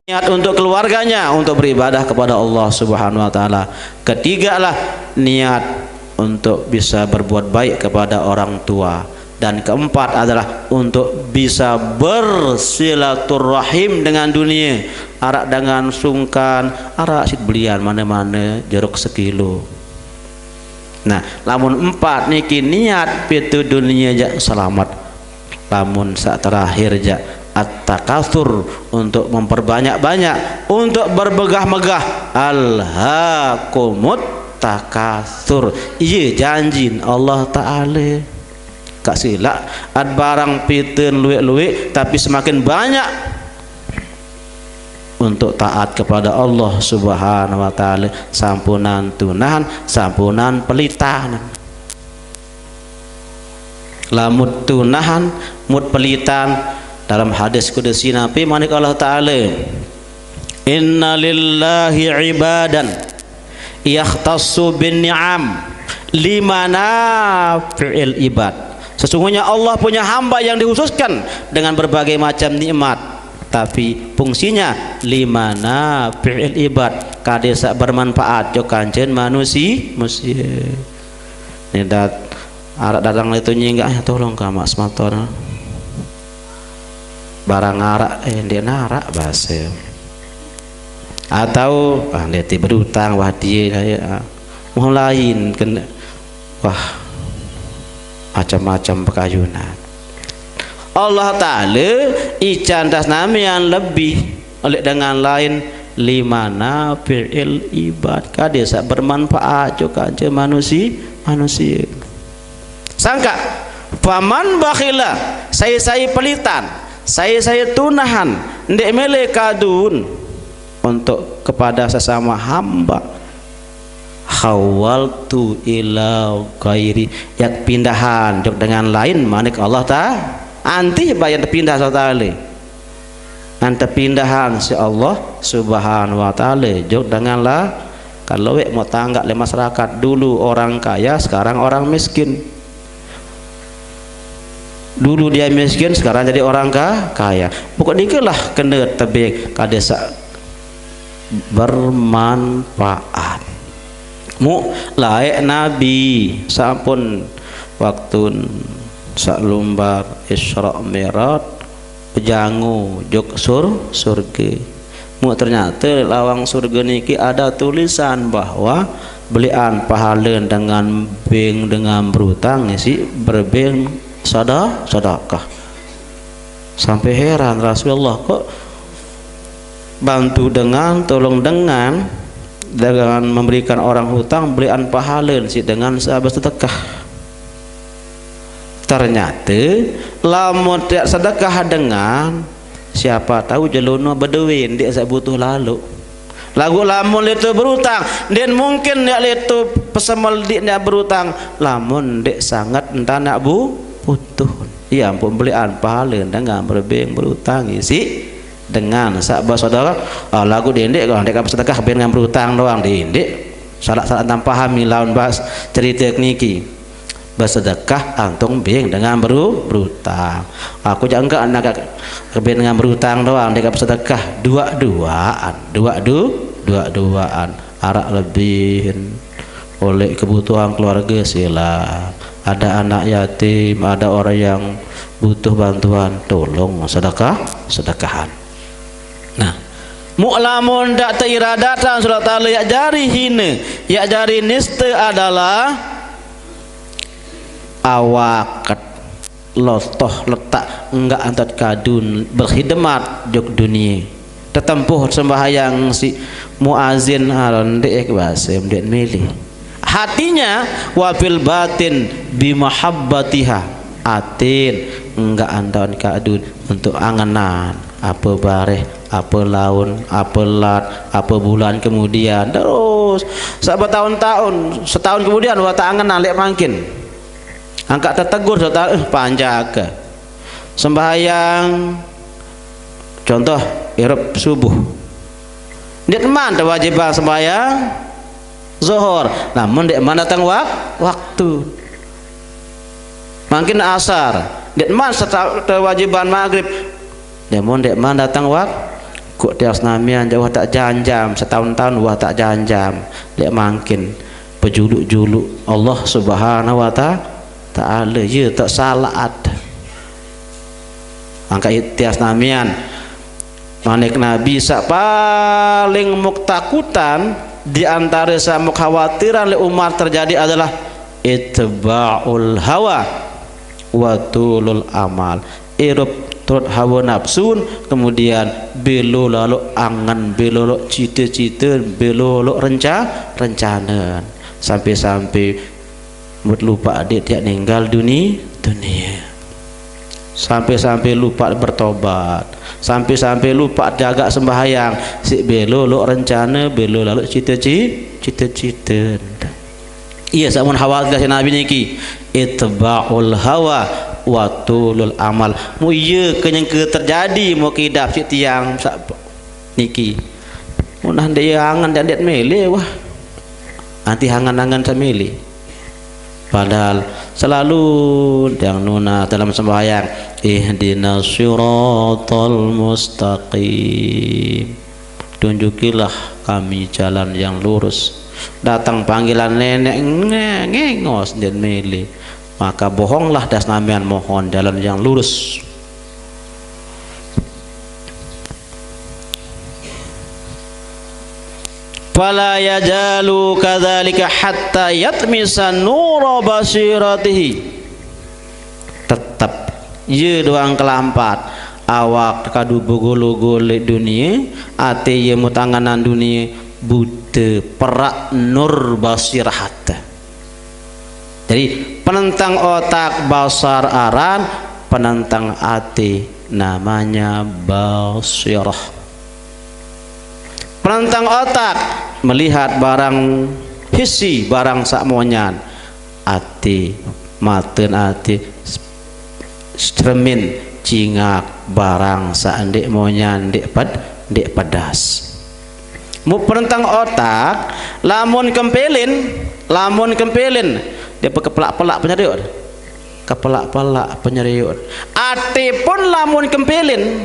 Niat untuk keluarganya untuk beribadah kepada Allah Subhanahu wa Ta'ala. Ketigalah niat untuk bisa berbuat baik kepada orang tua. Dan keempat adalah untuk bisa bersilaturahim dengan dunia. Araq dengan sungkan, araq siq belian mane-mane jeruk sekilo. Nah, lamun empat niki niat, pituq dunie jaq selamet. Lamun saq terakhir jaq at-takatsur, untuk memperbanyak-banyak, untuk bermegah-megah. Alhaakumut takatsur. Iye janjin Allah Ta'ala. Kaq silaq, at barang piten lueq-lueq, tapi semakin banyak untuk taat kepada Allah Subhanahu wa Ta'ala, sampunan tunahan, sampunan pelitanan. Lamun tunahan, mut pelitan, dalam hadis kudusi napi manik Allah Ta'ala, "Inna lillahi ibadan yakhtassu bin ni'am limanafi'il ibad." Sesungguhnya Allah punya hamba yang dikhususkan dengan berbagai macam nikmat, tapi fungsinya limanafi'il ibad, kade saq bermanfaat jok kancen manusi-, manusie. Ni dat-, araq dateng itu nyinggaq, "Eh, tolong ka maq sematon." Barang araq, eh, ndeq naraq base. Atau, ah, ndeq berutang, wah, die, ah. Mau lain kene, wah, macam-macam pekayunan. Allah Ta'ala ican das namian lebih oleh dengan lain limanafi'il ibad. Kade saq bermanfaat jok kance manusi-, manusie. Sangkaq, faman bakhila, sai-sai pelitan, sai-sai tunahan, ndeq mele kadun untuk kepada sesama hamba, khawwaltu ila ghairi, yaq pindahan jok dengan lain, manik Allah Ta-, antih bayan tepindah Allah Ta'ala. Ngan tepindahan siq Allah Subhanahu wa Ta'ala, jok dengan la-, kalau weq mau tanggaq leq masyarakat, dulu orang kaya, sekarang orang miskin. Dulu dia miskin, sekarang jadi orang ka-, kaya. Pokok nikelah kena tebing kade saq bermanfaat. Mu laeq Nabi sampun waktun saq lumbar Isra Mi'raj, pejangu jok sur-, surge. Mu ternyate lawang surge niki ada tulisan bahwa belian pahale dengan beng dengan berutang isiq berebeng sada-, sedekah. Sampai heran Rasulullah, kok bantu dengan, tolong dengan, dengan memberikan orang hutang, belian pahale isiq dengan saq besedekah. Ternyate lamun tiaq sedekah dengan, siapa tahu jelo no bedoe ndeq saq butuh lalo. Laguq lamun leto berutang, ndeqn mungkin yaq leto pesemel diq naq berutang, lamun ndeq sanget entan naq bu-, butuh. Ie ampun belian pahale dengan berebeng berutang isiq dengan saq besedekah. Ah, laguq dendeq, kalau ndeq besedekah, ben dengan berutang doang, dendeq. Salaq-salaq entan pahami laun bahas cerite niki. Besedekah antung beng dengan beru-, berutang. Aku jaq enggak anak beng dengan berutang doang, ndeq besedekah, dua-duaan, dua-du-, dua-duaan. Araq lebihin oleq kebutuhan keluarge, silaq. Ada anak yatim, ada orang yang butuh bantuan, tolong sedekah, sedekahan. Nah, muq lamun ndaq teiradatan, Allah Taala yaq jari hine, yaq jari niste adalah awak lotoh letak enggak antat kadun berkhidmat jok dunie. Tetempuh sembahyang siq muazin aron ndeq base ndeq mele. Hatinya, wa fil batin bimahabbatiha. Atin enggak antaun kadun untuk angenan. Ape bareh, ape laun, ape lat, ape bulan kemudian, terus. Saq betaun-taun, setahun kemudian, wah, taq angenan leq mangkin. Angkaq tetegur, saq taq, eh, panjake. Sembahyang, contoh, irup subuh. Ndeqman tewajiban sembahyang Zohor, lamun ndeqman dateng wak-, waktu. Mangkin asar, ndeqman seta-, kewajiban magrib, lamun ndeqman dateng wak-, kok tiang senamian jaq wah taq janjam, setaun-taun wah taq janjam, leq mangkin pejuluq-juluq Allah Subhanahu wa ta-, Ta'ala, ye taq salaat. Angkaq tiang senamian, Manik Nabi, saq paling muk takutan di antare saq muk khawatiran leq umat terjadi adalah itba'ul hawa wa tulul amal. Irup turut hawa napsun, kemudian belo laloq angen, belo laloq cite-cite, belo laloq renca-, rencane. Sampai-sampai mut lupaq diq tiaq ninggal duni-, dunie. Sampai-sampai lupaq bertobat. Sampai-sampai lupaq jagaq sembahyang. Siq belo laloq rencane, belo laloq cite-ci-, cite-cite. Ie saq mun hawa dase Nabi niki, itba'ul hawa wa tulul amal. Mu ie kenyengke terjadi mu kidap siq tiang saq niki. Mun nah ndeq angen jaq ndeq mele, wah. Anti angen-angen saq mele. Padahal selalu tiang nunas dalam sembahyang, ihdinas siratal mustaqim. Tunjukilah kami jalan yang lurus. Datang panggilan neneq nge-, ngengos ndeq mele. Maka bohonglah das namian mohon jalan yang lurus. Fala yazalu kadzalika hatta yatmisa nura basiratihi. Tetep ie doang kelampat, awak kadu begolo-golo leq dunie, ate ie mutanganan dunie, bute, perak nur basirah ate. Jadi, penentang otak basar aran, penentang ate namanya basirah. Penentang otak melihat barang hissi, barang saq monyan. Ate, maten ate, cermin, cingak barang saq ndeq monyan, ndeq ped-, ndeq pedas. Mu penentang otak, lamun kempelin, lamun kempelin, dia pekepelak-pelak penyaduk. kepelak-pelak penyeriut. Ate pun lamun kempilin,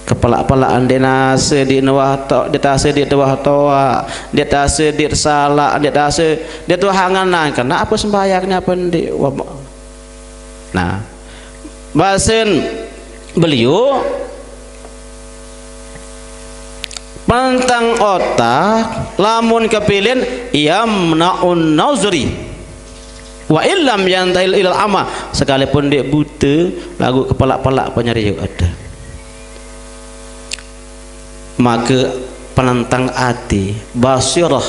kepelak-pelak, ndeq nase di newah to-, ndeq tase di tuah toaq, ndeq tase di salaq, ndeq tase di tuah angen-angen, kene ape sembahyang nyape ndeq. Wah, nah, basen beliau, penentang otak, lamun kepilin, yamna'un nazri. Wa illam yantahil ilal ama, sekalipun ndeq bute, laguq kepelak-pelak penyeriut ade. Make penentang ati, basirah,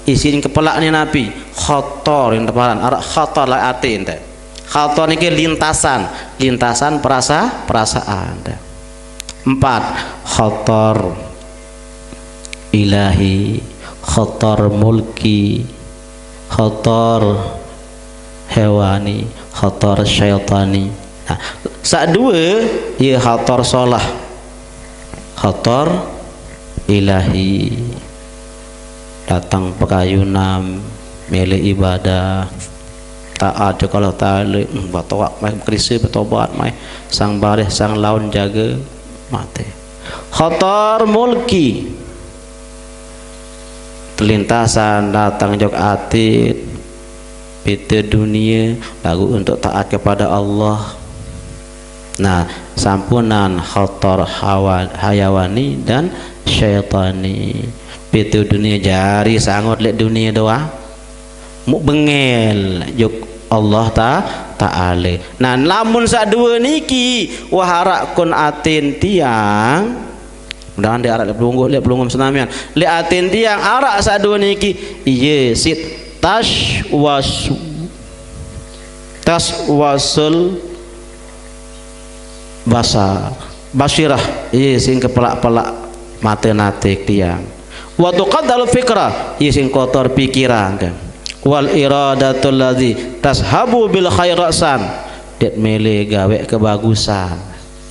isin kepelak ni napi, khotor yang teparan, araq khotor leq ati ente. Khotor niki lintasan, lintasan perasa-, perasaan ente. Empat, khotor ilahi, khotor mulki, khotor hewani, khotor syaitani. Nah, saq due, ye khotor solah, khotor ilahi. Dateng pekayunan, mele ibadah, taat jok Allah Taala, betoaq mai, bekerise, betobat mai, sang bareh, sang laun jage, mate. Khotor mulki, telintasan dateng jok atit, pite dunie, laguq untuk taat kepada Allah. Nah, sampunan khotor hawa-, hayawani dan syaitani. Pite dunie jari sangut leq dunie doang. Muq bengel jok Allah ta-, Taala. Nah, lamun saq due niki, wah, araq kun atin tiang, mudahan ndeq araq leq pelungguh, leq pelungguh senamian. Leq atin tiang araq saq due niki, iye siq taswas-, taswasul basar, basirah, iye sing kepelak-pelak mate nate tiang. Wa tuqaddal fikra, iye sing kotor pikiran. Wal iradatul ladzi tashabu bil khairasan, det mele gaweq kebagusan.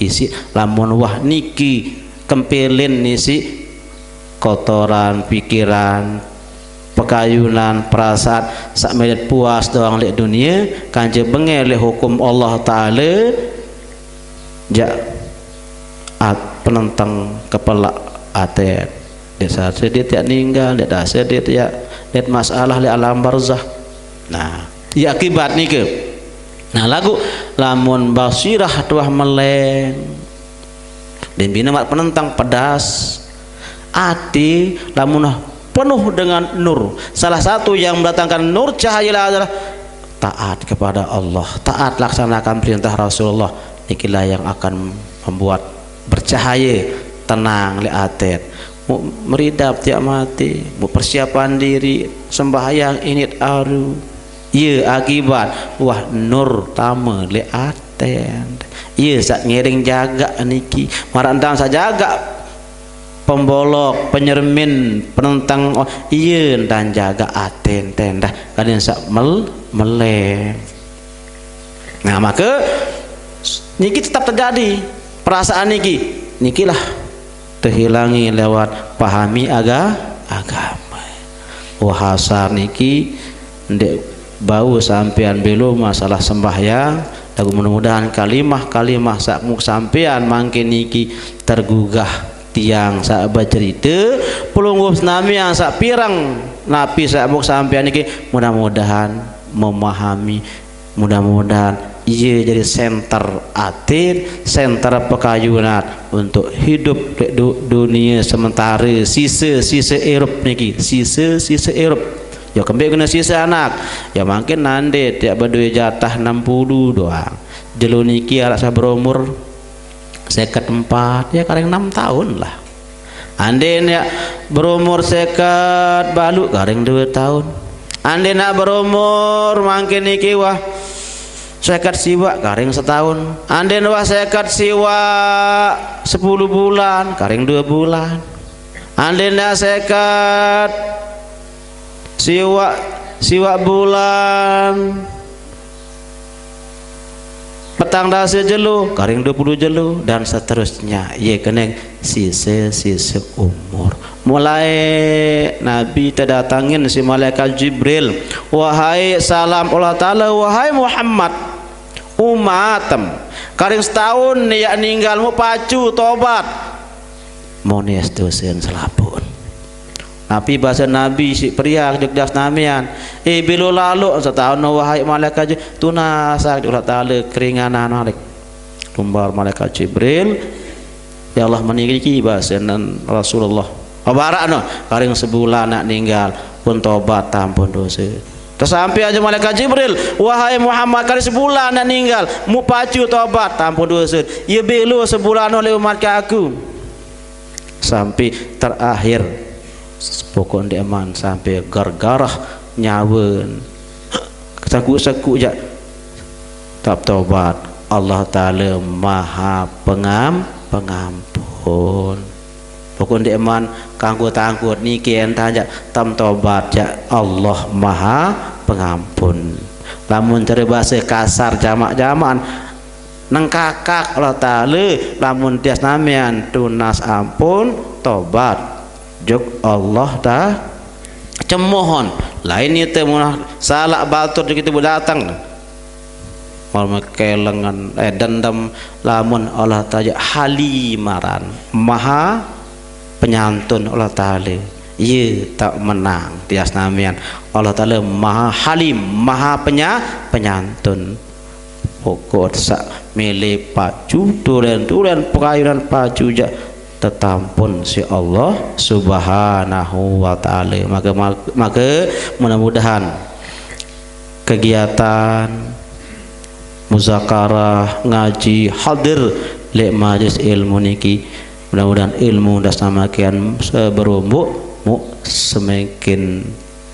Isiq lamun wah niki kempelin isiq kotoran pikiran, pekayunan, perasaan saq melet puas doang leq dunie, kance bengel leq hukum Allah Taala, jaq at-, penenteng kepelak aten. Ndeq sase ndeq tiaq ninggal, ndeq sase ndeq tiaq, ndeq masalah leq alam barzah. Nah, ie akibat nike. Nah, laguq lamun basirah tuah meleng, Dembine mat penentang pedas. Ati lamun penuh dengan nur. Salah satu yang mendatangkan nur cahaya adalah taat kepada Allah, taat laksanakan perintah Rasulullah. Nikilah yang akan membuat bercahaya, tenang leq aten. Mu-, meridap tiap mati, mu persiapan diri, sembahyang init aru. Ye akibat wah nur tame leq aten. Ye saq ngiring jagaq niki. Maraq ntan saq jagaq pembolok, penyermin, penenteng, oh, ye ntan jagaq aten tendah. Kadin saq mel-, meleng. Nah, make niki tetap terjadi perasaan niki. Nikilah tehilangi lewat pahami aga-, agame. Wah, asar niki ndeq bau sampean belo masalah sembahyang, laguq mudah-mudahan kalimah-kalimah saq muq sampean mangkin niki tergugah tiang saq becerite, pelungguh senamian saq pireng napi saq muq sampean niki, mudah-mudahan memahami. Mudah-mudahan ie jari senter atin, senter pekayunan untuk hidup leq du-, dunie sementare sise-sise irup niki, sise-sise irup. Ya kembeq gune sise anak? Ya mangkin nande tiaq bedoe jatah enam puluh doang. Jelo niki araq saq berumur seket empat, ya karing enam taun lah. Andin ya berumur seket baluq, karing due taun. Andin nak berumur mangkin niki wah seket siwaq, karing setaun. Andin wah seket siwaq sepuluh bulan, karing due bulan. Andin nak seket siwaq, siwaq bulan, petang dasa jelo, karing dua puluh jelo, dan seterusnya. Ye keneng sisa-sisa umur. Mulai Nabi tedatangin si malaikat Jibril, "Wahai salam Allah Ta'ala, wahai Muhammad, umatem, karing setahun yak ninggal, mu pacu tobat, mones dosen selapun." Napi basa Nabi si pria juk das namian, "Eh, bilo lalu setahun, wahai malaikat Jibril, tunasak juk Allah Ta'ala keringanan malik." Lumbar malaikat Jibril, "Ya Allah, meniki basanan Rasulullah. Abarak no, karing sebulan nak ninggal, pun tobat tampun dosa." Tersampai aja malaikat Jibril, "Wahai Muhammad, karing sebulan nak ninggal, mu pacu tobat tampun dosa." "Ya bilo sebulan oleh umat aku." Sampai terakhir, pokok ndeman sampai gargarah nyawa, seku-seku jak tap tobat. Allah Ta'ala maha pengam pengampun. Pokok ndeman kangkut-angkut niki entah jak tam tobat jak Allah maha pengampun. Lamun cara bahasa kasar jamak-jamakan, nengkakak Allah Ta'ala, lamun tias namian tunas ampun tobat juk Allah ta cemohon. Lain itu munah salak batur juk itu bedatang. Mal mekelengan, eh, dendam, lamun Allah Ta'ala halimaran, maha penyantun Allah Ta'ala. Ye tak menang tias namian. Allah Ta'ala maha halim, maha penya penyantun. Pokok sak mele pacu, tulen-tulen pekayunan pacu jak tetampun si Allah Subhanahu wa Ta'ala. Maka, maka mudah-mudahan kegiatan muzakarah, ngaji, hadir lek majelis ilmu niki, mudah-mudahan ilmu das namakian seberumbuk mu semakin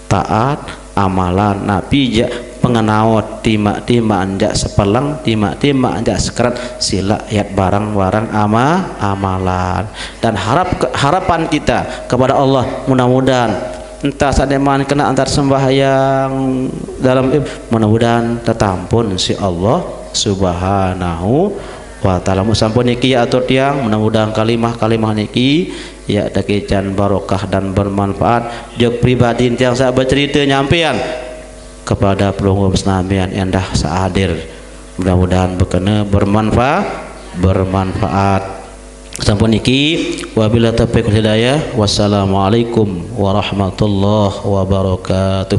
taat amalan, napi jak pengenaot timak-timak jak sepeleng, timak-timak jak sekerat, silak yat barang-barang ama amalan. Dan harap harapan kita kepada Allah, mudah-mudahan entah sademan kena antar sembahyang dalam im-, mudah-mudahan tetampun si Allah Subhanahu wa Ta'ala. Mu sampun niki ya atur tiang, mudah-mudahan kalimah-kalimah niki ya dakican barokah dan bermanfaat. Jok pribadi tiang sak bercerita nyampean kepada pelungguh senamian endah seadir. Mudah-mudahan bekena bermanfaat, bermanfaat. Sampun niki, wabillahi taufiq wal hidayah. Wassalamualaikum warahmatullahi wabarakatuh.